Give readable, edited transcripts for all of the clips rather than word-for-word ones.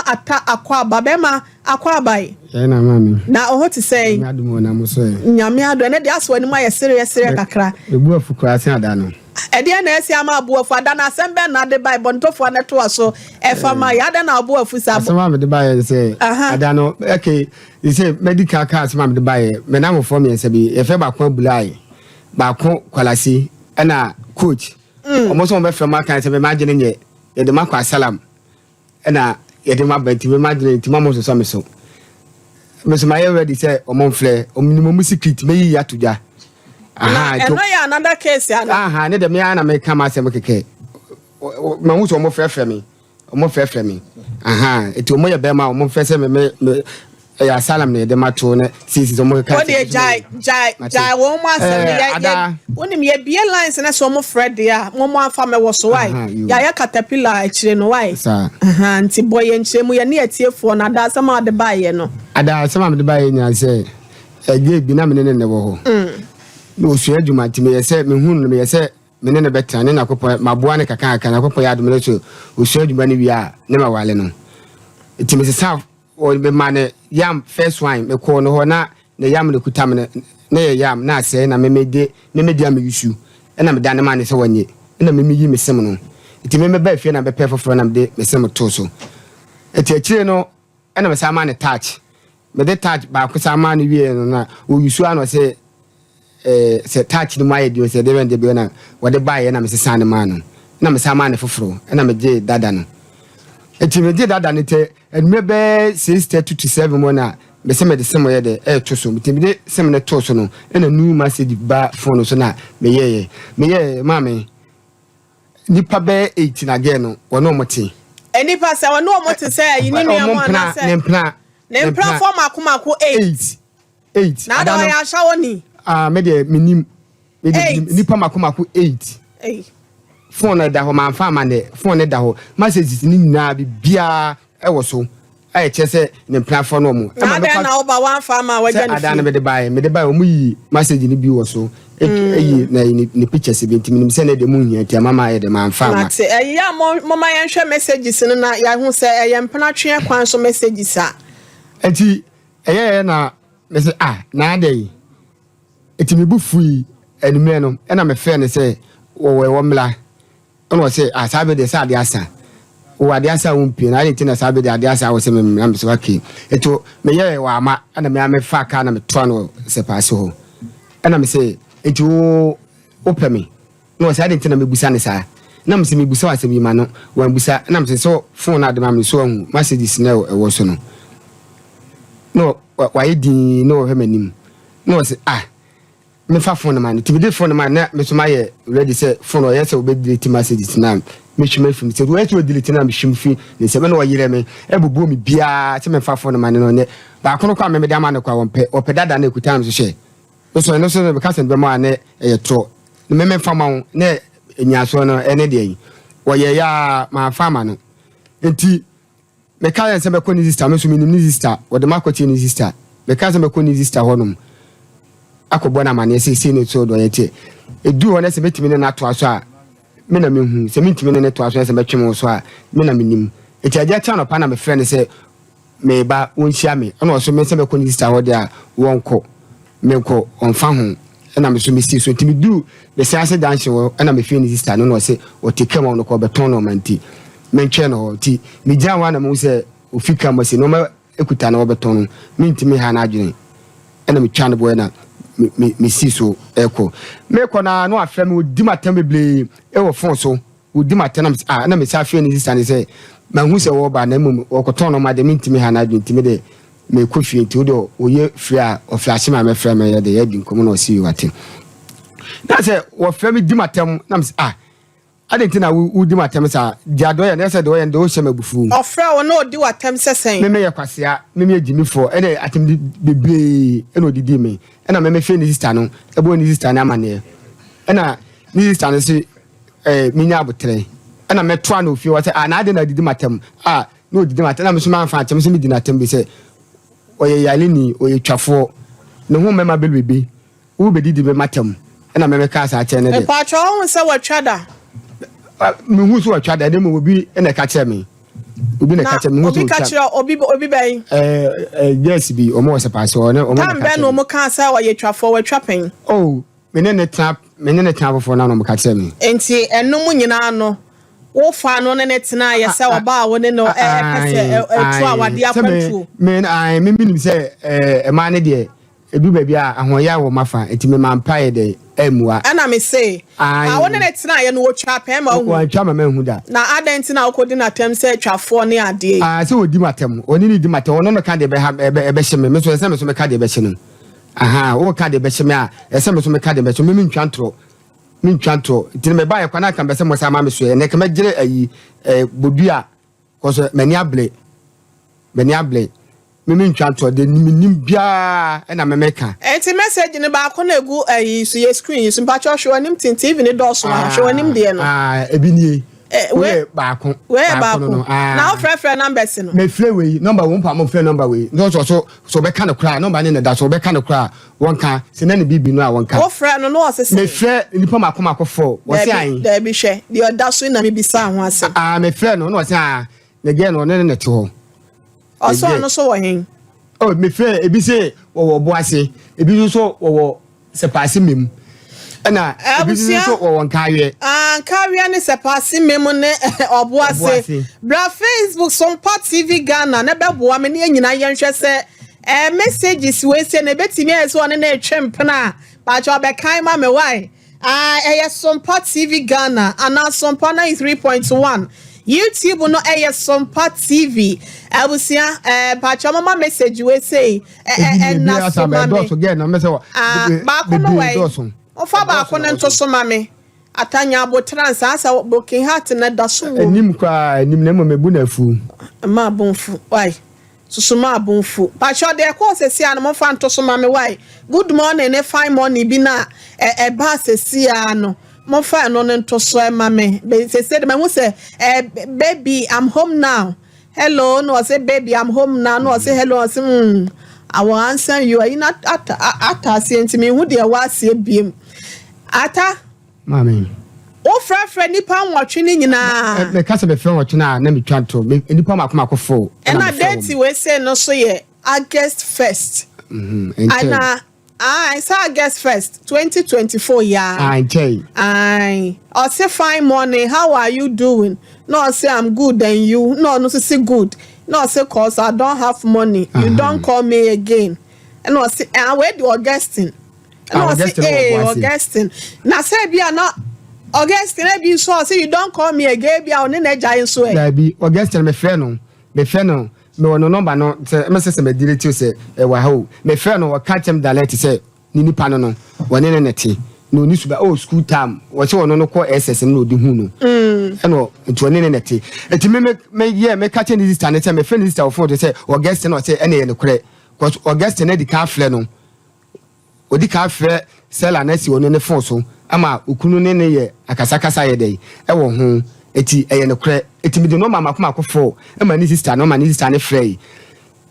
Atta Akwaaba. Bɛrima, Akwaaba yi. Yɛn na maame. Na ɔho te sɛn? Nyame adom o, na mo so ɛ? Nyame adom. Ɛnɛ deɛ asɔ anim ayɛ sereɛ sereɛ kakra. Me bo afu koraa sen ada no. Ɛdeɛn na asi ama abo afu? Ada no asɛm bɛn na ade bae? Bɔnetɔfoɔ no toa so ɛfa ma yɛ. Adɛn na abo afu saa? Asɛm a mede baeɛ ne sɛ, ada no, okay, sɛ madi kan ka asɛm a mede baeɛ, me nnamfofoɔ mmiɛnsa bi, yɛfrɛ baako Abulai, baako Kwalasi, ɛna coach. Wɔn nso wɔbɛfrɛ mo aka sɛ me m'adwene nyɛ, yɛde mo akɔ asalam. Ɛna yɛde ma ba nti me madwene nti ma mo nsosɔ me so. Me so mayɛ ready sɛ ɔmo mfrɛ, ɔmo nim ɔmo secret mɛyiyi ato dwa. Na ɛno yɛ another case ana? Aha, ne deɛ me ara na meka m'asɛm kɛkɛ. Mahu sɛ ɔmo frɛfrɛ me, ɔmo frɛfrɛ me. Aha, nti ɔmo yɛ bɛrima a ɔmo mfrɛ sɛ me me me ɛyɛ asylum na yɛde ma to na sisi sɛ ɔmo keka Wɔde gyae gyae gyae wɔn mu asɛm no yɛ yɛ wonim yɛ bie lines na sɛ ɔmo frɛ deɛ a mo mo afa mɛwɔ so wae yɛayɛ caterpillar akyire no wae nti bɔ yɛn nkyerɛ mu yɛ ne atiefoɔ no ada asɛm a wɔde baeɛ no. Ada asɛm a mede baeɛ nyinaa sɛ ɛgye bi na me ne ne ne wɔ hɔ na ɔsua adwuma nti meyɛ sɛ mehunu no meyɛ sɛ me ne no bɛtena ne Nyankopɔn maboa no kakrakra Nyankopɔn yɛ adom no so ɔsua adwuma no wie a ne mawale no nti mesesa Wɔ me ma no yam first one me kɔɔ no hɔ na ne yam no kuta me no na yɛ yam na asɛe na me me de me me de a me yusu ɛna me dane maa no sɛ wɔnye ɛna me me yi me sem no nti me me baa fie na me pɛ foforɔ na me de me sem too so nti akyire no ɛna me san maa no touch me de touch baako san maa no wie no na wɔ yusu a na ɔsɛ Eh, sɛ touch no mu ayɛ den o, sɛ deɛ deɛ bɛyɛ na wɔde baeɛ na mesesaa no maa no, na mesan maa no foforɔ, ɛna megyee dada no. Nti megyee dada no tɛ anwummerɛ bɛyɛ 6:30 to 7 mu na mese mede sem yɛ dɛ ɛreto so. Nti mede sem no too so no, ɛna new message ba phone no so na meyɛeɛ. Meyɛeɛ maame, nipa bɛyɛ 8 na girl no, wɔne wɔn te. Nipa sɛ wɔne wɔn te sɛ ayi ne nua mu anaasɛ? Ne mpena. Ne mpenafoɔ mako mako 8. 8. 8. Na ada ɔyɛ ahyɛwɔni. Ah, me deɛ menim. Me deɛ menim. Nipa mako mako 8. Phone no da hɔ, manfa ama nɛ. Phone no da hɔ. Messages ne nyinaa biribiara ɛwɔ so. A ɛkyerɛ sɛ ne mpenafoɔ no ɔmo. Na adɛn na woba wamfa ama wagya ne fie? Sɛ adan no mede baeɛ, mede baeɛ ɔmo yi message no bi wɔ so. Eyi na ne pictures bi nti menim sɛ ne deɛ mo nhia nti ama ma ayɛ dɛ manfa ama. Mate. Ɛyɛ a mo moma yɛnhwɛ messages no na yɛahu sɛ ɛyɛ mpenatweɛ kwan so messages a. Nti Ɛyɛeɛ na mese ah na adɛn? Nti me bo fui anwummerɛ no ɛna mefrɛɛ no sɛ wɔwɔ ɛwɔ mmra ɛna ɔse ah saa bere deɛ sɛ adeɛ asa wɔ adeɛ asa a wompie na adɛn nti na saa bere deɛ adeɛ asa a wɔ sɛ me mmra mese okay nti meyɛɛ wɔ ama ɛna me ara mefaa kaa na metoa no wɔ sɛpaase hɔ ɛna mese nti wo wopɛ me Na ɔse adɛn nti na mebisa no saa? Na mese mebisa wo asɛm yi ma no wambisa na mese sɛ phone no a ɔde ma me no so wahu messages no a ɛwɔ so no? Na wayɛ dinn na ɔhwɛ m'anim na ɔse ah mefa phone no ma no nti mede phone no ma no na me so mayɛ ready sɛ phone ɔyɛ sɛ ɔbɛ delete messages no a mehwim afiri mu sɛ ɔyɛ sɛ ɔdelete no a mehwim fi ne nsam ɛna ɔyerɛ me ɛbobɔ me biara sɛ memfa phone no ma no na ɔnyɛ baako no kɔ a me mede ama no kɔ a ɔmpɛ ɔpɛ dada no ɛkuta no so hyɛ Nso ɛno nso meka sɛ mebɛma a na ɛyɛ torɔ. Na me memfa ma wo na nnyinasoɔ no ɛne deɛ yi. Wɔyɛeɛ ara mamfa ama no. Nti meka yɛn sɛ mɛkɔ ne sista, me nso menim ne sista, wɔde me akɔkyerɛ ne sista. Meka sɛ mɛkɔ ne sista hɔnom akɔbɔ no amaneɛ sɛ sei ne so deɛ ɔyɛ teɛ. Ɛduru hɔ no sɛ mɛtumi ne no atoa so a, me na mehu. Sɛ mentumi ne no toa so na sɛ mɛtwe me ho so a, me na menim. Nti adeɛ kye anɔpa na mefrɛ no sɛ Mereba, wonhyia me. Ɛna ɔso me sɛ mɛkɔ ne sista hɔ deɛ a, wɔnkɔ. Menkɔ, ɔmfa ho. Ɛna me so mesii so. Nti meduu Besease junction hɔ, ɛna mefrɛɛ ne sista no, na ɔse ɔte kaa mu a ɔno kɔ ɔbɛtɔn nnoɔma nti mentwɛn no hɔ. Nti megyina hɔ a na mehu sɛ ofi kaa mu asi, nnoɔma kuta no ɔbɛtɔn no, mentumi nha n'adwene. Ɛna metwaa no boɛ na mesii so rekɔ. Merekɔ no ara na wafrɛ me, ɔdi m'atɛm bebree wɔ phone so. Odi m'atɛn na mese ah na mesan frɛ ne sista no sɛ mahu sɛ wɔreba na mmom wɔkɔtɔn nɔɔma deɛ mentumi ha n'adwene nti me de mekɔ fie nti wode ɔyɛ firi a ɔflashe ma mɛfrɛ me yɛ de yɛadi nkɔmmɔ na ɔse wate na sɛ wɔfrɛ me di m'atɛm na mese ah adɛn nti na wodi m'atɛm saa deɛ adɔ yɛ na ɛsɛ deɛ ɔyɛ no deɛ wohyɛ me abufuo. Ɔfrɛ wo na ɔdi w'atɛm sɛ sɛn? Me meyɛ kwasea, me meyɛ gyimifoɔ ɛna atɛm bebree ɛna ɔdidii me ɛna me mefrɛ ne sista no ɛbɔɔ ne sista no amaneɛ ɛna ne sista no se eh, menya aboterɛ. Ɛna mɛtoa no ofie hɔ sɛ, ah, na adɛn na adidi m'atɛm? Ah, na ɔdidi m'atɛm, na me nso mamfa ankyɛ, me nso medi n'atɛm bi sɛ, ɔyɛ yareni, ɔyɛ twafoɔ, ne ho mmɛma bɛlwebe, wobɛdidi me m'atɛm. Ɛna me mekaa saa kyerɛ no de. Mpakyɛ wohu sɛ watwa da? Mehu sɛ watwa da, na mmom obi na ɛka kyerɛ me. Obi na ɛka kyerɛ me. Obi ka kyerɛ obi obi bɛn? Ɛɛ ɛɛ girls bi wɔn wɔ sɛpaase hɔ ne wɔn na Tam bɛn na wɔn kaa sɛ ɔyɛ twafoɔ watwa pɛn? Oh me ne ne tena me ne ne tena foforɔ na na wɔn ka kyerɛ me. Nti ɛno mu nyinaa no wo faa no ne ne tena yɛ sɛ ɔbaa a wo ne no ɛpɛ sɛ ɛtu awadeɛ akwantuo? Me me me menim sɛ ɛɛ mmaa ne deɛ Edu baabi a, ahoɔyaw wɔ m'afa, enti mema mpae dɛ ammua. Ɛnna mise, Aane. A wo ne no tenaeɛ no, wɔtwaa pɛn ma wohu? Wɔantwa ma manhu da. Na adɛn nti na wokɔdi no atɛm sɛ twafoɔ ne adeɛ yi? Aa, sɛ ɔdi m'atɛm, ɔne no di m'atɛm, ɔno na ɔka deɛ ɛbɛha, ɛbɛ, ɛbɛhye me, me nso, ɛsɛ sɛ me nso meka deɛ ɛbɛhye no. Ahaa, woka deɛ ɛbɛhye me a, ɛsɛ sɛ me nso meka deɛ ɛbɛhye wo, me mentwa ntorɔ, mentwa ntorɔ. Nti no mebaeɛ koraa na anka mepɛ sɛ mosan ma me soɛ, ɛnnɛ nka mɛgyere ayi, eh, bodua. Cause m'ani abere, m'ani abere. Me me ntwa ntorɔ deɛ menim biara ɛna me meka. Ɛnti message no baako na egu ɛyi so yɛ screen yi so mpakyɛw hwɛ w'anim tin TV no dɔɔso a hwɛ w'anim deɛ no. Ah ebi nie. Wei yɛ baako. Wei yɛ baako no na wofrɛfrɛ numbers no. Mefrɛ wei number wei mpo a mofrɛ number wei nso so so so ɔbɛka no koraa number ne na da so ɔbɛka no koraa wɔnka sɛ na ne biribi no a wɔnka. Wofrɛ no na ɔse sɛn? Mefrɛ nipa mako mako fɔ ɔse ae. Daabi daabi hwɛ deɛ ɔda so yi na mebisaa ho asɛm. Ah mefrɛ no na ɔse ah ne girl no ɔne no na ɛte hɔ. Ɔse ɔno so wɔ hen? Oh mefrɛ ebi se wɔwɔ ɔbo ase ebi nso so wɔwɔ sɛpaase mem ɛna ebi nso so wɔwɔ nkaaweɛ. Ah nkaaweɛ ne sɛpaase mem ne ɔbo ase. Bra Facebook Sompa TV Ghana na bɛboa me ne yɛn nyinaa yɛnhwɛ sɛ Eh messages wei sɛ na ebetumi ayɛ sɛ ɔne no retwe mpena a, pakyɛ ɔbɛkan ma me why? Ah ɛyɛ Sompa TV Ghana anaa Sompa 93.1 YouTube no ɛyɛ Sompa TV abusua eh pakyɛ moma message wei sei ɛna so ma me. Ah baako no wai mofa baako no nto so ma me. Ata nya aboterɛ ansa asɛ broken heart no da so wom. Anim koraa anim na mmom mebu no afu. Mma bo mfu wai susu mma bo mfu. Pakyɛw deɛ ɛkɔɔ sɛsi a no momfa nto so ma me wai good morning ne fine morning bi no a ɛbaa sɛsi a no momfa ɛno no nto so ɛma me sɛsi de mahu sɛ eh, baby I'm home now hello na ɔse baby I'm home now na ɔse hello ɔse mm I will answer you ayi na ata ata aseɛ nti mehu deɛ ɛwɔ aseɛ biem ata Maame. Wofrɛfrɛ nnipa nwɔtwe no nyinaa. Meka sɛ mefrɛ nwɔtwe no a na metwa nto. Nnipa mako mako fo. Ɛna date wei sei no so yɛ August 1st. Ɛna ae sɛ August 1st 2024 yi ara. Ae nkyɛe. Ae ɔse fine morning how are you doing na ɔse I'm good and you na ɔno nso se good na ɔse cause I don't have money you don't call me again ɛna ɔse ah wei de Augustine. Ɛna ɔse ee Augustine na sɛ ebi a na Augustine ebi nso ɔse you don call me again ebi a ɔne n'agya nso ɛ. Daabi Augustine mefrɛ no mefrɛ no mewɔ no nɔmba no sɛ ɛmɛ sɛ sɛ mɛ delete sɛ ɛwɔ ha o mefrɛ no ɔka kyɛm direct sɛ ne nipa no no wɔne ne nɛte na ɔni suba oh school time wɔsɛ ɔno no kɔ SS no na ɔde hu no ɛna nti ɔne ne nɛte nti me me me yɛ meka kyɛ ne sister ne sɛ mefrɛ ne sister wɔ phone so sɛ Augustine ɔsɛ ɛna yɛ nokorɛ cause Augustine adi kan afrɛ no Odi kan frɛ Sela na si ɔno ne fon so ma okunu ne no yɛ akasakasa yɛ dɛn wɔ ho. Eti ɛyɛ nokorɛ. Eti mede nɔma mako mako fɔɔ ma ne sista no ma ne sista no frɛe.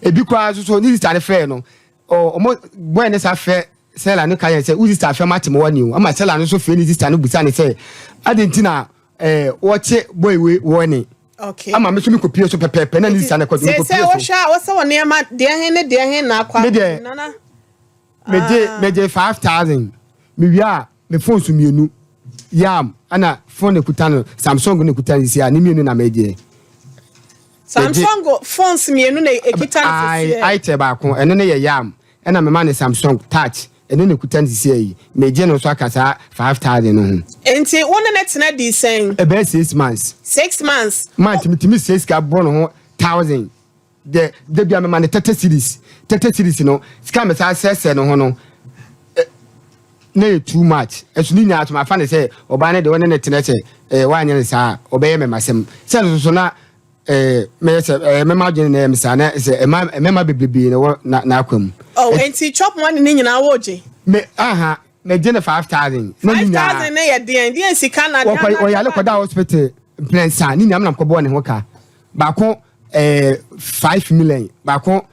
Ebi koraa nso so ne sista no frɛe no ɔ ɔmo bɔɛ no saa frɛ Sela no ka yɛn sɛ wo sista afrɛ mate mo wɔ ne o. Ama Sela no nso frɛ ne sista no busa no sɛ adɛn nti na ɛɛ wɔkye bɔe wei wɔ ne. Okay. Ama me nso mekɔpie so pɛpɛɛpɛ na ne sista no kɔ so mekɔpie so. Sɛ wohwɛ a wosɛ wɔ nneɛma deɛ he ne deɛ he na akɔ Me deɛ nana. Megye Ah. megye 5000 mewie a me phones mmienu yam ɛna phone na ekuta no Samsung na ekuta no sisi a ne mmienu na megye. Samsung phones mmienu na ekita no sisi. Ai itel baako ɛno ne yɛ yam ɛna mema ne Samsung touch ɛno na ekuta no sisi yi megye no nso aka saa 5000 no ho. Nti wo ne ne tena dii sɛn? Ɛbɛyɛ 6 months. 6 months. Month metumi sɛ sika bɔ ne ho thousand de de bia mema ne 30 cedis 30 cedis no sika me saa sɛsɛ ne ho no na yɛ too much. Ɛso ne nyinaa so mafa ne sɛ ɔbaa ne de ɔne ne tena sɛ wanyɛ ne saa ɔbɛyɛ mɛmasɛm sɛ no soso na mɛyɛ sɛ mɛma adwene na ɛyɛ me saa na sɛ ɛma mɛma bebrebe na wɔ na n'akwa mu. Oh, enti chop money ne nyinaa wɔ gye. Me aha megye ne 5000 na ne nyinaa. 5000 ne yɛ deɛn deɛn sika na. Wɔkɔ ɔyale kɔda hospital mprɛnsa ne nyinaa nam kɔbɔɔ ne ho ka baako 5 million, baako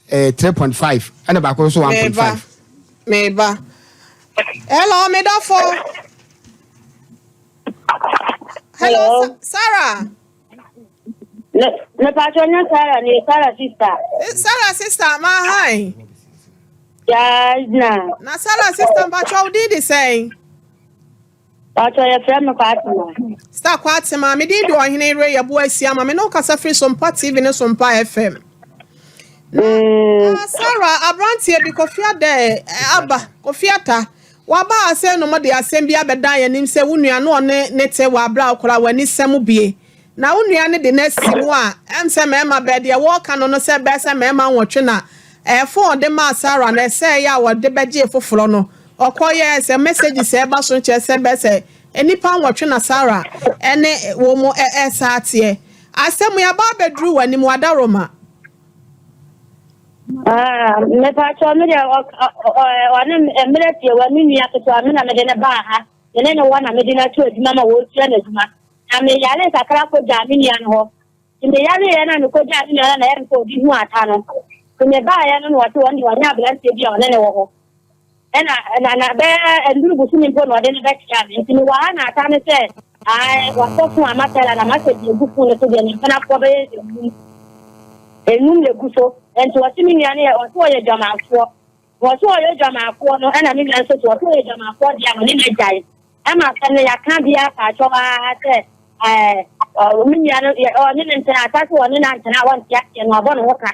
3.5, ɛna baako nso 1.5. Meba. Hello, medɔfo. Hello, Sarah. Me mepakyɛ nyɛ Sarah nie Sarah sister. Sarah sister ma hi. Yaa na. Na Sarah sister mpakyɛ wo din de sɛn? Pakyɛ yɛfrɛ me Kwatema. Star Kwatema me din de Ɔhene Ray Yɛboa Asia ma me ne wo kasa firi Sompa TV ne Sompa FM. Na mm. uh, Sarah aberanteɛ bi Kofi Adɛ eh, aba Kofi Ata waba asɛn no mo de asɛm bi abɛdan yɛn anim sɛ wo nua no ɔne ne te wɔ abere a ɔkora w'ani sɛm bie. Na wo nua no de no asi mu a, ɛm sɛ mmarima bɛɛ deɛ wɔreka no no sɛ ɛbɛyɛ sɛ mmarima nwɔtwe na ɛɛ phone ɔde maa Sarah no ɛsɛeɛ a wɔde bɛgyee foforɔ no ɔkɔ yɛɛ sɛ messages a ɛba so no kyerɛ sɛ bɛyɛ sɛ nnipa nwɔtwe na Sarah ɛne wɔn ɛɛsa ateɛ. Asɛm yi aba abɛduru w'anim w'adaworoma. Ah, mepakyɛw me deɛ ɔne mmerɛ tie wɔ me nua ketewa me na mede ne baa ha me ne ne wɔ na mede no ato adwuma ma wɔretua n'adwuma. Na meyaree kakra kɔgyaa me nua no hɔ. Nti meyareeɛ no a mekɔgyaa me nua no na ɛyɛ me sɛ obi hu ata no. Nti mebaeɛ no na ɔse ɔno deɛ ɔnyɛ aberanteɛ bi a ɔne ne wɔ hɔ. Ɛna na na bɛyɛ nnuru bosome mpo na ɔde no bɛkyea me. Nti mewɔ ha na ata no sɛ ae watɔ fon ama Stella na masɛ deɛ egu fon no so deɛ ne mpenafoɔ bɛyɛ enum. Enum na egu so. Nti ɔse me nua no yɛ ɔse ɔyɛ dwamanfoɔ. Ɔse ɔyɛ dwamanfoɔ no ɛna me nua nso se ɔse ɔyɛ dwamanfoɔ deɛ a ɔne no agyae. Ɛma asɛm no yɛaka bi apaakyɛw ara sɛ ɛɛ me nua no ɔne ne ntena asa sɛ ɔne no antena a wɔnte aseɛ no abɔ ne ho ka.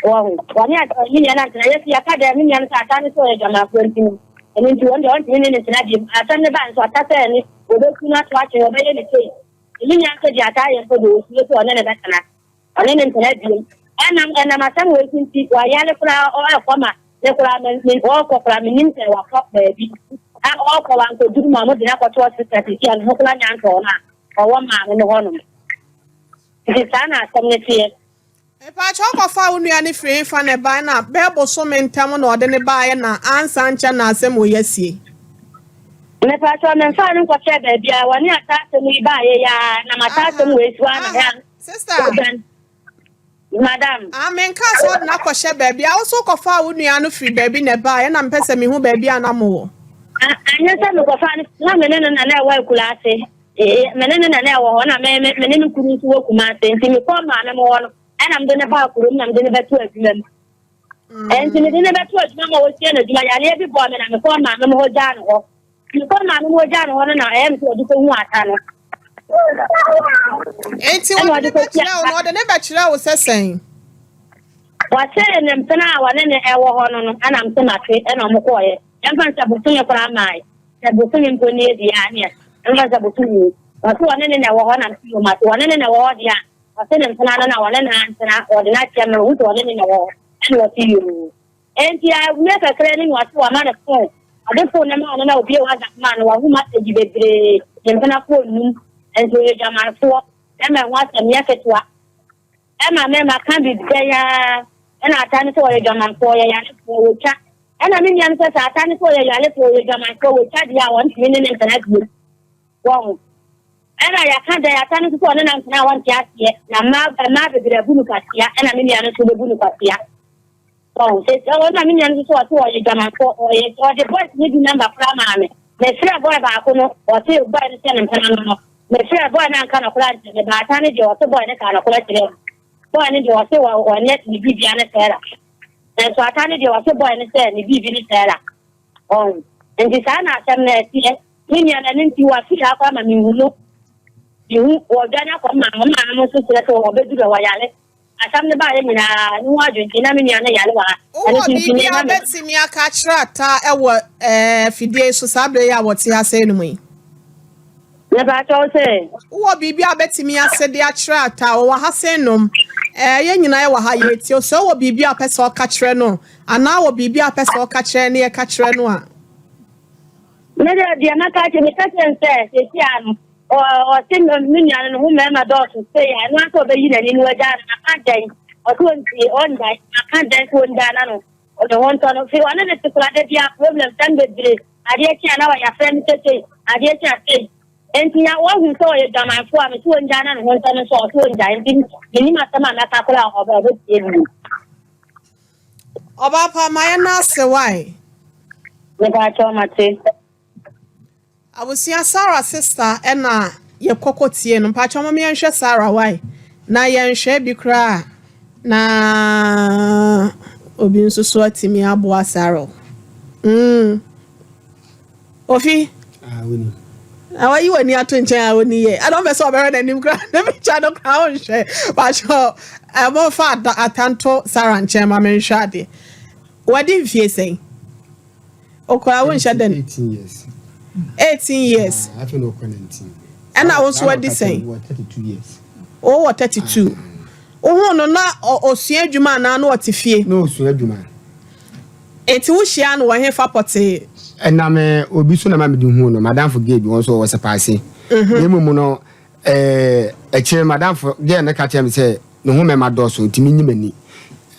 Wɔho wɔne me nua no antena yɛsi yɛka dɛ me nua no sɛ asa no sɛ ɔyɛ dwamanfoɔ nti no ɛno nti wɔn deɛ ɔntumi ne ne ntena bio. Asɛm no baa nso asa sɛ ne wɔbɛku no ato atwene wɔbɛyɛ ne sei. Me nua nso deɛ asa ayɛ mpo deɛ ɔsuro sɛ ɔne ne bɛtena. Ɔne ne ntena bio. Ɛnam ɛnam asɛm wei so nti, wayare koraa ɔrekɔ ma me koraa me me ɔrekɔ koraa menim sɛ wakɔ baabi. A ɔrekɔ wankɔduru ma wɔde no akɔto hospital sisi a ne ho koraa nya ntɔɔ no a ɔwɔ maame no hɔnom. Nti saa na asɛm no teɛ. Mepaakyɛw wokɔfaa wo nua no firi hefa na ɛbae na bɛyɛ bosome ntam na ɔde no baeɛ na ansa nkyɛ na asɛm wei asie. Mepaakyɛw memfaa no nkɔhyɛɛ baabiara wɔne ata asɛm yi baeɛ yi ara na mata asɛm wei so ara na Aha sister. Odwan. Madam. Ah menkaa sɛ ɔde no akɔhyɛ baabi a wo nso wokɔfaa wo nua no firi baabi na ɛbaeɛ na mepɛ sɛ mehu baabi a na mowɔ. Ah, anyɛ sɛ mekɔfaa no na me ne no na na ɛwɔ akuraase. Me ne no na na ɛwɔ hɔ na me me ne me kunu nso wɔ Kumase nti mekɔɔ maame mo hɔ no ɛna mede no baa kurom na mede no bɛto adwuma mu. Nti mede no bɛto adwuma ma wɔsua no adwuma yareɛ bi bɔɔ me na mekɔɔ maame mo hɔ gyaa no hɔ. Mekɔɔ maame mo hɔ gyaa no hɔ no na ɛyɛ me sɛ ɔde kɔhu ata no. Enti wɔde ne bɛkyerɛ wo no ɔde ne bɛkyerɛ wo sɛ sɛn? Wɔkyeree ne mpena a wɔne ne ɛwɔ hɔ no no ɛna mse mate ɛna ɔmo kɔɔyɛ. Yɛmfa no sɛ bosome koraa mae. Sɛ bosome mpo nie deɛ a neɛ ɛmfa sɛ bosome nie. Ɔse ɔne ne na ɛwɔ hɔ na mese yoo mate. Ɔne ne na ɛwɔ hɔ deɛ a ɔse ne mpena no na ɔne no antena ɔde no akyɛ me ɔhu sɛ ɔne ne na ɛwɔ hɔ ɛna ɔse yoo. Enti awie kakra ni na ɔse wama no phone. Ɔde phone no maa no na obie WhatsApp maa no wahu message bebree ne mpenafoɔ nnum nso ɔyɛ dwamanfoɔ ɛma ɛho asɛm nyɛ ketewa. Ɛma me maka bi dɛn ara ɛna ata no sɛ ɔyɛ dwamanfoɔ ɔyɛ yarefoɔ wɔtwa ɛna me nua no sɛ sɛ ata no sɛ ɔyɛ yarefoɔ ɔyɛ dwamanfoɔ wɔtwa deɛ a wɔntumi ne ne ntena bio wɔn ɛna yɛaka dɛn ata no nso sɛ ɔne na ntena a wɔnte aseɛ na mmaa mmaa bebree abu no kwasia ɛna me nua no nso bɛbu no kwasia wɔn sɛ ɛna me nua no nso sɛ ɔse ɔyɛ dwamanfoɔ ɔyɛ ɔde boys no bi namba koraa maa me mefrɛ boy baako no ɔse boy no sɛ ne mpena no no Mefrɛɛ boy no anka nɔkorɛ ankyerɛ me. Baatan no deɛ ɔse boy no kaa nɔkorɛ kyerɛɛ no. Boy no deɛ ɔse ɔnyɛ ne biribia ne Sarah. Nanso ata no deɛ ɔse boy no sɛ ne biribi ne Sarah. Ɔn. Nti saa na asɛm no ɛteɛ. Me nua no ɛno nti wafiri ha koraa ma menhu no. Mehu wɔdwane akɔ ma wɔn maame mo nso kyerɛ sɛ ɔbɛduru hɔ ɔyare. Asɛm no baeɛ nyinaa, ne ho adwendwen na me nua no yare wɔ ha. Ɛno Wowɔ nti nti biribi me a na me. wobɛtumi aka akyerɛ Atta wɔ ɛɛ afidie yi so saa berɛ yi a wɔte ha sɛɛ no mu yi? Mepakyɛw sɛ? Wowɔ biribi a wobɛtumi ase de akyerɛ Atta? Ɔwɔ ha sɛɛ nom. Ɛɛ yɛn nyinaa yɛwɔ ha yɛretie wo. Sɛ wowɔ biribi a wopɛ sɛ ɔka kyerɛ no anaa wɔ biribi a wopɛ sɛ ɔka kyerɛ ne yɛka kyerɛ no a. Me deɛ deɛ mɛka akyerɛ meka kyerɛ no sɛ seesei ara no ɔse me nua no ne ho mmarima dɔɔso sei a ɛno ara sɛ ɔbɛyi n'ani no agyaa no maka dɛn ɔse ɔntie ɔngyae maka dɛn sɛ ɔngyaa na no ne ho ntɔ no firi ɔne ne te koraa da biara problem sɛm bebree adeɛ kye a na wɔyɛ afrɛ me sɛ sei adeɛ kye a sei nti ya wɔhu sɛ ɔyɛ dwamanfoɔ a mese ɔngyaa na ne ho ntɔ no nso ɔse ɔngyae nti menim asɛm a mɛka koraa a ɔbɛtie bio. Ɔbaa pa ma yɛn nan ase wai. Mepaakyɛw mate. Abusua Sarah sister ɛna yɛ kɔ kɔ tie no mpakyɛw mom yɛn hwɛ Sarah wai. Na yɛnhwɛ bi koraa na obi nso so atumi aboa Sarah. Ofi. Ah, woni. Na wayi w'ani ato nkyɛn a woni yɛ. Ɛna ɔmpɛ sɛ ɔbɛhwɛ n'anim koraa. Ne picture no koraa ɔnhwɛ. Pakyɛ ɛmɔmfa atanto Sarah nkyɛn ma menhwɛ adeɛ. Wadi mfie sɛn? Okura wo nhyɛ dɛn? 18 years. 18 years. Ah, afei na ɔkɔ 19. Ɛna wo nso wadi sɛn? Wɔ 32 years. Wowɔ 32. Wohu no na ɔsua adwuma anaa na ɔte fie? Na ɔsua adwuma. Enti wohyia no wɔ hefa pɔtee? Ɛnam eh, obi so na ma mede hu no, madamfo gay bi wɔn nso wɔwɔ Sɛpaase. Na mmom no, eh, akyire madamfo gay no ka kyerɛ me sɛ ne ho mɛma dɔɔso nti menyi m'ani.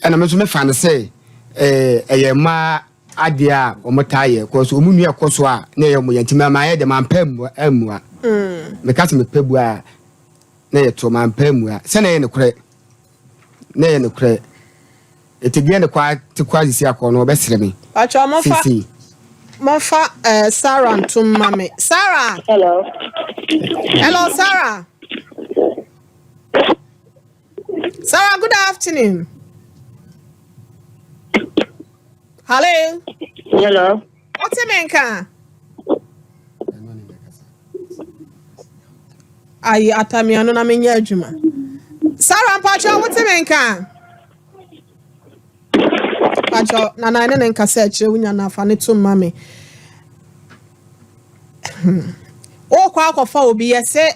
Ɛna me nso mefa no sɛ eh, ɛyɛ mmaa adeɛ a wɔtaa yɛ kɔs wɔn nua ɛkɔ so a na ɛyɛ wɔn yɛ nti mayɛ dɛ mampɛ ammua ammua. Meka sɛ mepɛ bua a na yɛ to mampɛ ammua sɛ na ɛyɛ nokorɛ na ɛyɛ nokorɛ ɛti deɛ ne kwa te kwa sisi akɔ no ɔbɛsrɛ me Pakyɛ mofa sisi. mofa eh, Sarah ntom ma me. Sarah! Hello. Hello Sarah. Sarah, good afternoon. Hello. Hello. Wote me nka? Ayi atamiano na menyɛ adwuma. Sarah mpakyɛ wote me nka? Mpakyɛ nana ne ne nkasa akyerɛ wonya no afa ne to mma me. Wokɔ akɔfa obi yɛ sɛ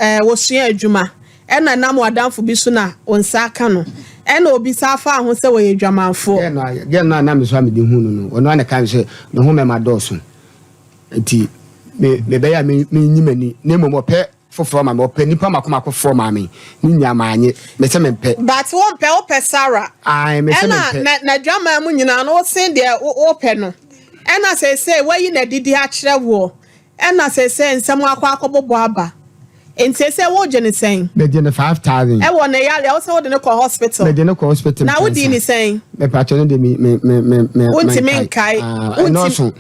Ɛɛ, wosua adwuma, ɛna ɛnam w'adamfo bi so na wo nsa aka no, ɛna obi san faa ho sɛ wɔyɛ adwamanfoɔ. Girl no a girl no a na me so a mede huu no no, ɔno ara na ɛkae me sɛ ne ho mmarima dɔɔso nti me mebɛyɛ a me menyi m'ani na mmom ɔpɛ foforɔ ma me, ɔpɛ nnipa mako mako foɔ maa me, ne nyinaa mannye, mese mempɛ. But wompɛ, wopɛ Sarah. Ae, mese Ɛna mempɛ. na n'adwaman mu nyinaa no wosen deɛ wo wopɛ no, ɛna seesei wayi n'adidi akyerɛ woɔ, Ɛna seesei nsɛm akɔ akɔbobɔ aba. Nti seesei wogye no sɛn? Megye no 5000. Ɛwɔ ne yareɛ, wose wode no kɔ hospital. Mede no kɔ hospital Na wodii mprɛnsa. ne sɛn? Mepakyɛ no de me me me me me Wontumi menkae. nkae. Ah, Wontim ɛnɔɔso.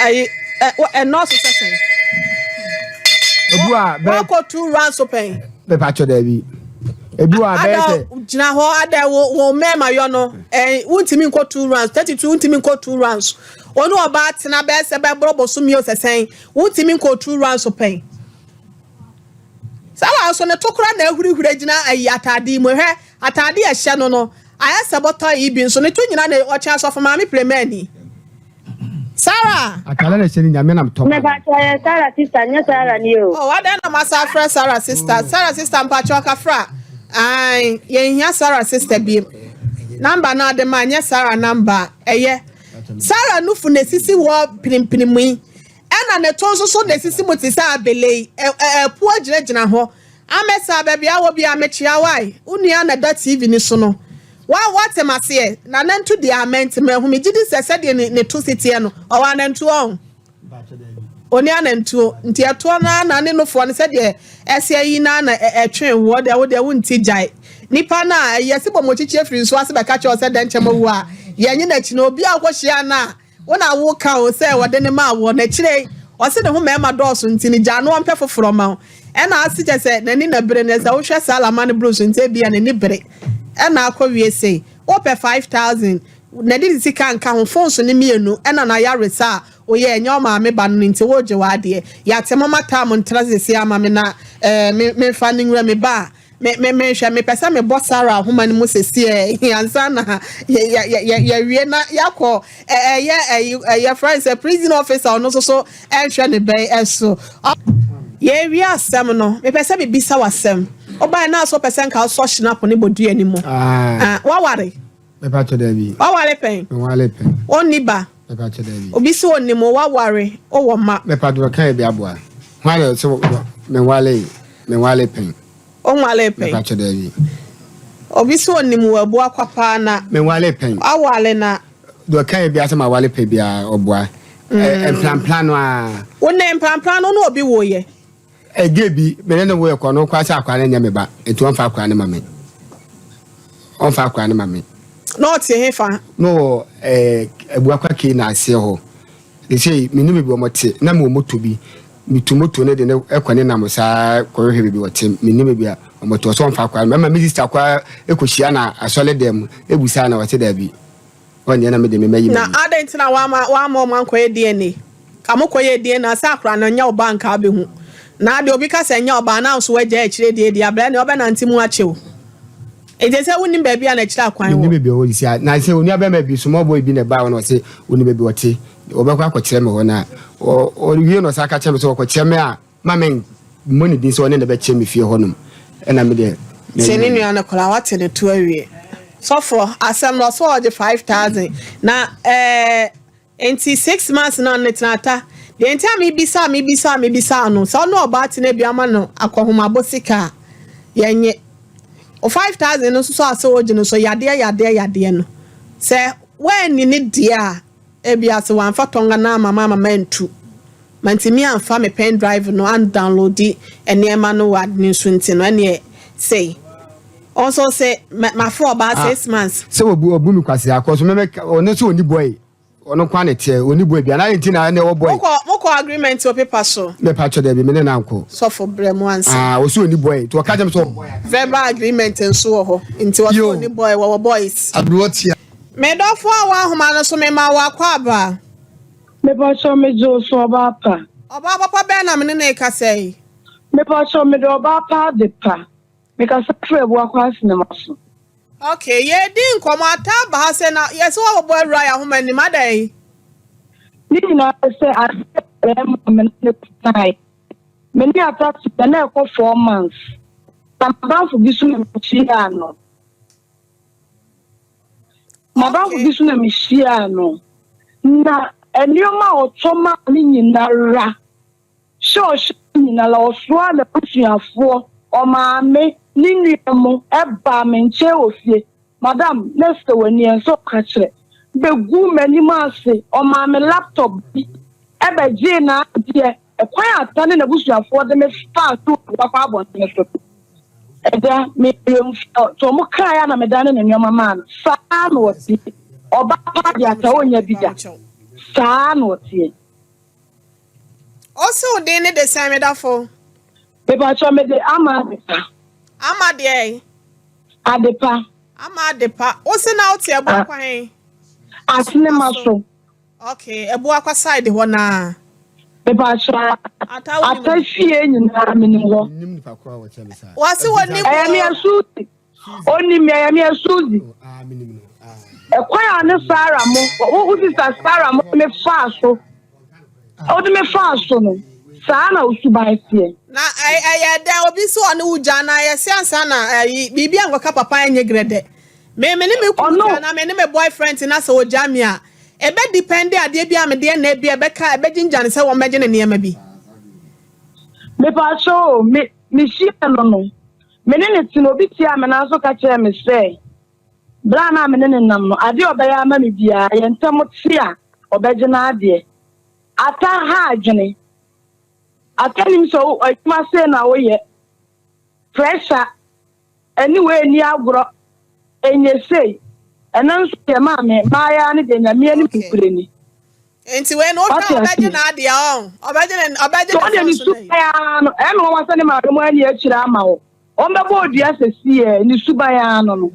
ayi ɛ wo ɛnɔɔso sɛ sɛn? Ebi wɔ a bɛyɛ. Woakɔ two rounds so pɛn? Mepakyɛ daabi. Ebi wɔ a bɛyɛ Ada sɛ. gyina hɔ ada wo wo mmarima yɔ no ɛn wontumi nkɔ two rounds 32 wontumi nkɔ two rounds. Wo ne ɔbaa tena bɛyɛ sɛ bɛboro bosome o sɛ sɛn, wontumi nkɔɔ two rounds pɛn. Sarah nso ne to koraa na ahurihuri agyina ayi ataade yi mu. Hwɛ ataade a ɛhyɛ no no, ayɛ sɛ bɔtɔ yi bi nso ne to nyina na ɔkyɛn asɔfo maame Plemani. Sarah! Ataade na ɛhyɛ no nyame nam tɔ ma no. Mepakyɛ yɛ Sarah sister nyɛ Sarah ni o. Oh, adɛn na masa afrɛ Sarah sister? Sarah sister mpakyɛ ɔkafra. Ae, yɛnhia Sarah sister biem. Number no ade ma nyɛ Sarah number. Ɛyɛ. Sara nufu na esisi hɔ pirimpirim yi, ɛna ne to nso so na esisi mu te sɛ abele yi. Ɛ ɛ ɛpo agyinagyina hɔ. Amɛsa, baabi a wɔ biara mekyea wo ae. Wo nua na ɛda TV no so no. Wa woate m'aseɛ? N'anantu deɛ amɛ nti mahu. Megye di sɛ sɛdeɛ ne ne to si teɛ no, ɔwɔ anantuo ɔho. Ɔnni anantuo. Nti ɛtoɔ no ara na ne nofoɔ no sɛdeɛ ɛseɛ yi no ara na ɛtwe woɔ deɛ wo deɛ wonti gyae. Nipa no a ɛyɛ se bɔmɔkyikyi afiri nsuo ase bɛka kyerɛ wo sɛ dɛnkyɛm awu a, yɛnye no akyi no obi a wokɔhyia no a wo na woka o sɛ wɔde no maa woɔ no akyire yi ɔse ne ho mmarima dɔɔso nti no gyaa no ɔmpɛ foforɔ ma wo ɛna ase kyɛ sɛ n'ani na bere no sɛ wohwɛ saa lama no boro so nti ebia n'ani bere ɛna akɔ wie sei wopɛ 5000 Na de ne sika nka ho phones no mienu ɛna n'ayaresa a oyɛ ɛnyɛ ɔmaame ba no no nti wogye w'adeɛ yate moma taa mo ntra sese ama me na eh me menfa no nwura me ba a me me menhwɛ mepɛ sɛ mebɔ Sarah ahoma no mu sese eh ansa na yɛ yɛ yɛ yɛwie na yɛakɔ ɛyɛ ɛyi ɛyɛ friend sɛ prison officer ɔno nso so ɛnhwɛ ne bɛn ɛso yɛwie asɛm no mepɛ sɛ mebisa w'asɛm wobae na so wopɛ sɛ nka wosɔ hyinapo ne bodua no mu ah waware Mepakyɛ dabi. Waware pɛn? Menware pɛn. Onni ba? Mepakyɛ dabi. Obi se onim wo, waware, wowɔ mma? Mepakyɛ ɔka yɛ bi aboa. Hwan na ɔse menware, menware pɛn? Wonwaree pɛn? Mepakyɛ dabi. Obi se onim wo abua kwa paa na. Menwaree pɛn. Waware na. Deɛ ɔka yɛ biara sɛ maware pɛ biara ɔboa. Mprampra no ara. Wo ne mprampra no ne obi woeɛ? Ɛgye bi, me ne no woeɛ kɔ, ɔno koraa sɛ akwadaa no nyɛ me ba, nti ɔmfa akwadaa no ma me. Ɔmfa akwadaa no ma me. Na ɔte he fa? Na ɔwɔ ɛɛ Abuakwa Kei na aseɛ hɔ. Seesei mennim baabi wɔn te. Na mewɔ moto bi. Metu moto no de no kɔ ne nam saa kɔhwehwɛ baabi ɔte. Mennim baabi a Ɔmo te ɔsɛ ɔmfa akwadaa no ɛma me sista koraa ɛkɔhyia na asɔre dɛm mu ɛbusaa na ɔse daabi ɔnyɛ na mede me mayi Na m'ani. adɛn nti na wama wama ɔmo ankɔyɛ DNA? Ka mo kɔyɛɛ DNA a sɛ akora no nyɛ wo ba a nka wobɛhu. Na deɛ obi ka sɛ ɛnyɛ wo ba a na nso wagyae akyire deɛ di abrɛ neɛ ɔbɛnante mu akyɛ o. Nti sɛ wonim baabi a n'akyiri akwan Mennim wɔ. baabi a ɔwɔ sisi a na sɛ onua bɛrima bi small boy bi na ɛbaa hɔ na ɔse onim baabi ɔte ɔbɛkɔ akɔkyerɛ me hɔ na ɔwie na ɔsan ka kyerɛ me sɛ ɔkɔkyerɛ me a Ma me mmɔ ne din sɛ ɔne no bɛkyɛ me fie hɔnom, ɛna me deɛ Tie mayi ne m'ani. nua no koraa wate ne to awie. Sɔfoɔ asɛm no ɔsɛ ɔgye 5000 na ɛɛ nti 6 months na ɔne tena ata deɛ nti a mebisa mebisa mebisa no sɛ ɔne ɔbaa tena bi ama no akɔhomabɔ sika a yɛnye o 5000 no nso so a sɛ ɔgye no so yadeɛ yadeɛ yadeɛ no sɛ woanni ne deɛ a ebia sɛ wamfa tɔnga no ama ma ama mantu Mantumi amfa me pen drive no andownloadi nneɛma no wɔ ade no so nti no ɛneɛ sei. Ɔno nso ɔse mafrɛ ɔbaa Ah, 6 months. sɛ obu obu me kwasea kɔ so mɛmɛ ɔno nso ɔni boy ɔno nko ara na ɛteɛ ɔni boy bia na ayɛ nti na ɛna ɛwɔ boy. Mokɔ mokɔ agreement wɔ paper so. Mɛpa kyɛ dɛbi me ne na nkɔ. Sɔfo brɛ mu ansa. Ah, ɔsi ɔni boy nti ɔka kyɛ me sɛ ɔwɔ boy. Verbal agreement nso wɔ hɔ nti ɔsi ɔni boy wɔwɔ boys. Aberewa tia. Me dɔfo a wɔ ahoma no so mema wo akwaaba. Mepakyɛw megye wo so ɔbaa pa. Ɔbaa papa bɛn na me ne no rekasa yi? Mepakyɛw mede ɔbaa pa ade pa. Mekasa firi Abuakwa Asenema so. Ok, yɛredi nkɔmmɔ, ataa ba ha sɛ na yɛsɛ woabobɔ awura yɛn ahoma anim, adɛn? Ne nyinaa ne sɛ adeɛ bɛrima a me ne no tenaeɛ. Me ne Atta tenaeɛ na ɛkɔ four months. Na m'adamfo bi so na mehyiaa no. M'adamfo bi so na mihyiaa no, na nneɛma a ɔtɔ maa me nyinara, hyɛ ɔhyɛ nyinara, ɔsoaa n'abusuafoɔ, ɔmaame, ne nua mo baa me nkyɛn wɔ fie. Madam, na sɛ w'ani ɛnsɛ ɔka kyerɛ, bɛguu m'anim ase, ɔmaa me laptop bi bɛgyee n'adeɛ. Ɛkwan a Ata ne n'abusuafoɔ de me faa so wɔ Abuakwa abɔntene so no, Agya, me werɛ mfii. Sɛ wɔkaeɛ a na medane ne nneɛma maa no. Saa ara na ɔteɛ. Ɔbaa paa deɛ Ata ɔnnya bi da. Saa ara na ɔteɛ. Ose wo din ne de sɛn me dafo? Mepakyɛw mede Ama Adepa. Ama deɛn? Adepa. Ama Adepa. Wose na wote Abuakwa he? Asenema so. Ok Abuakwa side hɔ naa. Mepakyɛw Ata wonim Ata fie nyinaa menim hɔ. Wɔse wɔnim Ɛyɛ me o. Suzy. Onim me ɛyɛ me Suzy. Ɛkwan a ne Sarah mo wo wo sista Sarah mo de me faa so wode me faa so no saa na wo suban teɛ. Na ɛyɛ dɛn obi sɛ ɔne wo gya anaa yɛse ansa na ayi biribi ankɔka papa ɛnyɛ grɛdɛ. Me me ne me kunu Ɔno te anaa me ne me boyfriend te na sɛ ɔgya me a, ɛbɛ depende adeɛ bi a mede ɛna bi a ɛbɛka ɛbɛgyingya no sɛ wɔmmɛgye ne nneɛma bi. Mepaakyɛw o, me mehyiaa no no, me ne no te no obi tiaa me nan so ka kyerɛɛ me sɛ bere a na me ne no nam no, adeɛ a ɔbɛyɛ ama me biara, yɛn ntam te a, ɔbɛgye n'adeɛ. Ata ha adwene. Ata nim sɛ wo adwuma sei na woyɛ. Pressure. Ɛne wei nni agorɔ, ɛnyɛ sei. Ɛno nso deɛ maame, mmaayaa no deɛ Nyame anim Okay. nokorɛ ni. Nti wei no wohwɛ Wate a ɔbɛgye aseɛ? n'adeɛ ɔn ɔbɛgye ne ɔbɛgye Sɛ ne ɔdeɛ ne phone so n'ayi. suban ara no, ɛyɛ me nwanwa sɛ ne maame mo anni akyire ama wo. Wɔbɛbɔ odua sɛsiɛ, ne suban ara no no.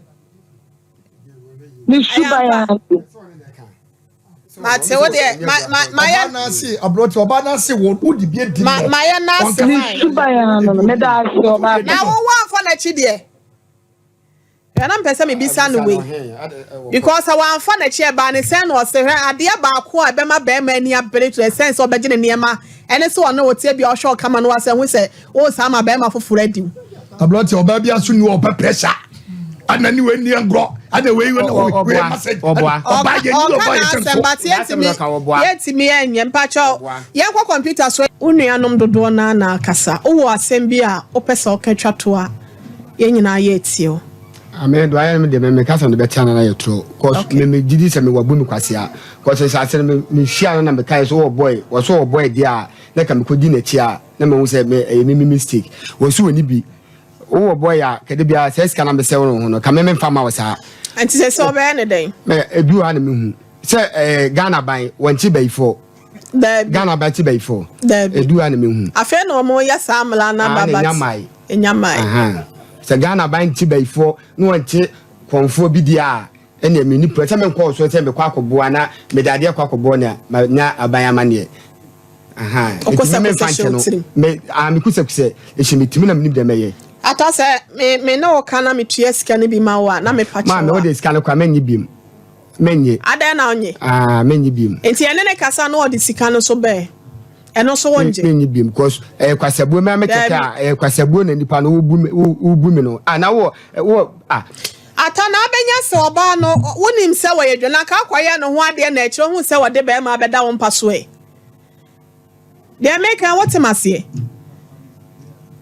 Ne Ɛyɛ suban ampa. ara no no. Mate wo deɛ ma ma mayɛ Ɔbaa n'ase aberante ɔbaa n'ase wɔ wodi bi adi ma no. mayɛ n'ase Ne wae. suban ara no no. Meda ase ɔbaa Na pa. wo woamfa n'akyi deɛ. Hwɛ na mepɛ sɛ mebisa no wei because sɛ wamfa n'akyi ɛbaa ne sɛn na ɔse hwɛ adeɛ baako a ɛbɛma bɛrima ani abere to ɛsɛn sɛ ɔbɛgye ne nneɛma ɛne sɛ ɔne wo te bi a ɔhwɛ ɔkama no wasɛ ho sɛ wosan ma bɛrima foforɔ adi wo. Aberante ɔbaa bi aso ni ɔpɛ pressure ɛna ne wei ni agorɔ ɛna wei wei wei message ɔboa ɔbaa yɛ ni Ɔka ɔbaa yɛ sɛm n'asɛm so. but yɛntumi yɛntumi ɛnyɛ mpakyɛw yɛnkɔ computer so. Wo nuanom dodoɔ no ara na akasa. Wowɔ asɛm bi a wopɛ sɛ woka twa to a, yɛn nyinaa yɛretie wo. Ame do ayɛ me de me me kasa no bɛte ana na yɛ toro cause Okay. me me gidi sɛ me wabu me kwasea cause nsase no me me hyia no na me kae so wɔ boy wɔ so wɔ boy deɛ a na ka me kɔ di n'akyi a na mahu sɛ me ɛyɛ me me mistake wɔ so wɔ ni bi wo wɔ boy a kɛde biara sɛ sika na me sɛ wo ho no ka me me mfa ma wo saa. Nti sɛ sɛ ɔbɛyɛ ne dɛn? Mɛ ebi wɔ ha na me hu sɛ ɛɛ Ghana ban wɔn kyi bɛyifoɔ. Daabi. Ghana ban kyi bɛyifoɔ. Daabi. Edu ha na me hu. Afei na wɔn yɛ saa mmara no aba but enya mae. Sɛ Ghana aban nkye bayifoɔ na wɔnkye kɔnfoɔ bi deɛ a, ɛnneɛ menni pɛ sɛ menkɔɔ so sɛ mekɔ akɔboa na mede adeɛ kɔ akɔboɔ nea manya aban amanneɛ. Aha, nti me memfa nkyɛ no. Me, ah, me kusɛkusɛ ɛhyɛ me timi na menim deɛ mɛyɛ. Ata sɛ me me ne wo ka na metua sika no bi ma wo a, na mepa kyɛw a. Maame, wode sika no kɔ a, mennye biom. Mennye. Adɛn na wonnye? Ah, mennye biom. Nti ɛne ne kasa na ɔde sika no so bɛɛ? Ɛno nso wongye? Mennye biom because ɛyɛ kwasabuo mɛ me kɛkɛ a ɛyɛ kwasabuo na nipa no wobu me wobu me no. Ah, na wo wo ah. Ata na abɛnya sɛ ɔbaa no wonim sɛ wɔyɛ dwa na nka akɔyɛ ne ho adeɛ na akyire wohu sɛ wɔde bɛrima abɛda wo mpa so ɛ. Deɛ meka yi wote maseɛ?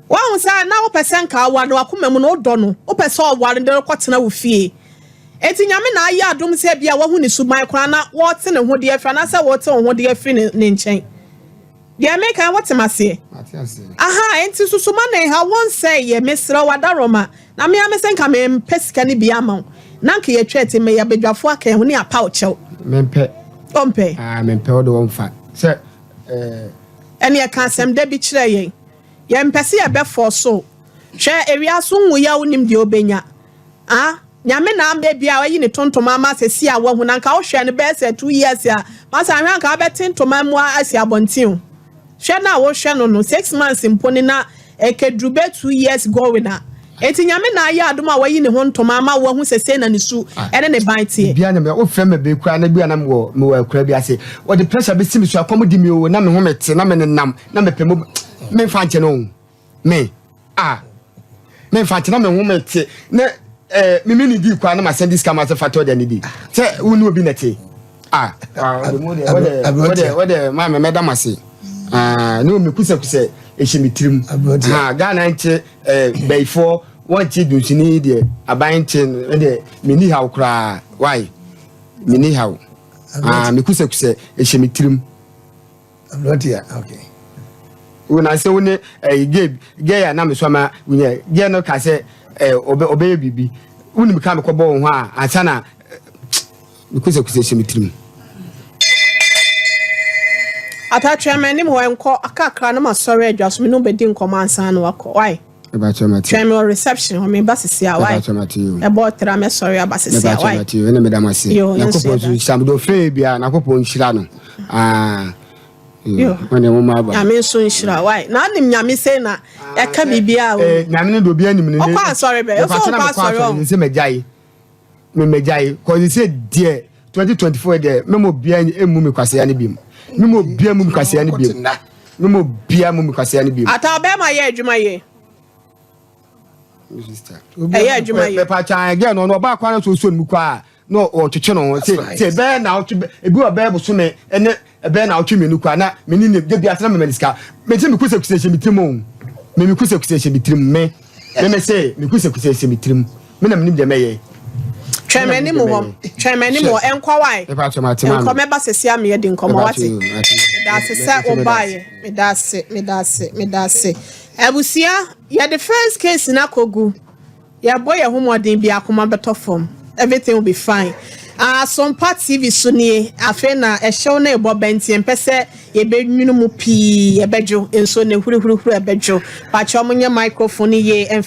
Woahu sɛ na wopɛ sɛ nka aware no wakoma mu no wodɔ no wopɛ sɛ ɔware no de no kɔtena wo fie. Enti Nyame na ayɛ adom sɛ bia wahu ne suban koraa na wɔte ne ho de afiri anaasɛ wote wo ho de afiri ne ne nkyɛn. Deɛ meka yi wote maseɛ? Aha, enti susu ma ne nha wo nsɛe yɛ, mesrɛ wo Adaroma, na me ara mese nka mempɛ sika no bi ama wo, na nka yɛtwa ti meyɛ badwafoɔ aka yɛn ho ne yɛapa wo kyɛw. Mempɛ. Wompɛ? Ah, mempɛ wo de wɔmfa sɛ eh. Ɛneɛ ka asɛm da bi kyerɛ yɛn. Yɛmpɛ sɛ yɛbɛ force wo. Hwɛ, ewiase wo nwuiɛ a wonim deɛ wobɛnya. Ah Nyame na ama ebia wayi ne tontom ama sɛsi a wahu na nka wo hwɛ no bɛyɛ sɛ 2 years a masa ahwɛ anka wabɛte ntoma mu asi abɔnten o hwɛ no a wohwɛ no no 6 months mpo ne na ɛkɛduru bɛ 2 years going a enti Nyame na ayɛ adom a wayi ne ho ntoma ama wahu sɛ sei na ne su ɛne ne ban teɛ. Bia na me wo frɛ me bere koraa na bia na me wɔ me wɔ akura bi ase wɔde pressure bɛsi me so akɔm di me o na me ho me te na me nenam na mepɛ mo me mfa nkyɛ no o me a memfa nkyɛ na me ho me te ne eh, me me ne di kwa na ma sɛn di sika ma sɛ fa tɔ deɛ ne di sɛ wo ne obi na te ah wode wode ma me mɛda mo ase ah ne omi kusɛkusɛ ɛhyɛ me tirim ah Ghana nkye eh, bɛyifoɔ wɔnkye dunsini deɛ aban nkye no deɛ menni haw koraa why menni haw ah me kusɛkusɛ ɛhyɛ me tirim Aberanteɛ, okay. Wo na sɛ wo ne ɛyi gay gay a na me so ama wonya gay no ka sɛ ɛ ɔbɛ ɔbɛyɛ biribi wonim ka mekɔbɔ wo ho a ansa na mekusɛkusɛ hyɛ me tirim. Ata twɛn m'anim hɔ nkɔ akakra na masɔre adwa so me ne wo bɛdi nkɔmmɔ ansa na wakɔ why? Twɛn me wɔ reception hɔ meba sisi a why? Ɛbɔ tra mɛsɔre aba sisi a why? Ɛna meda mo ase. Nyankopɔn nso nhyira mo. Deɛ ɔfrɛ bia Nyankopɔn nhyira no. Ah. Yo. Ɔne mo ma aba. Nyame nso nhyira why? Na anim Nyame sɛ na ɛka biribiara o. Eh, Nyame no de obi anim no. Ɔkɔ asɔre bɛ. Ɔsɛ ɔkɔ asɔre ɔ. Sɛ magyae. Me magyae. Kɔsi sɛ deɛ 2024 deɛ mɛma obiara emu mi kwasea no bi mu. Mɛma obiara mu mi kwasea no bi mu. Mɛma obiara mu mi kwasea no bi mu. Ata ɔbɛrima yɛ adwuma yie. Ɛyɛ adwuma yie. Mɛpa kyan gɛ no ɔno ɔbaa kwan no so osuo no mu kɔ a na ɔtwetwe no ho se se ɛbɛyɛ na ɔtwe ebi wɔ bɛyɛ bosome ɛne ɛbɛyɛ na ɔtwe mmienu kɔ a na me ne ne de bi asena mɛma ne sika me se me kusɛkusɛ hyɛ me tirim o me me kusɛkusɛ hyɛ me tirim me me me se me kusɛkusɛ hyɛ me tirim me na menim deɛ mɛyɛ. Twɛn m'anim hɔ twɛn m'anim hɔ ɛnkɔ wae ɛnkɔ mɛba sɛsi a meyɛ di nkɔmɔ wate meda ase sɛ wobaeɛ meda ase meda ase meda ase abusua yɛde first case no akɔgu. Yɛbɔ yɛn ho mmɔden bi akoma bɛtɔ fam everything will be fine Asompa TV so nie afei na ɛhyew no rebɔ bɛ nti yɛmpɛ sɛ yɛbɛnwunu mu pii ɛbɛdwo nsuo no hurihurihuri ɛbɛdwo pakyɛ ɔmo nyɛ microphone no yie ɛmfa.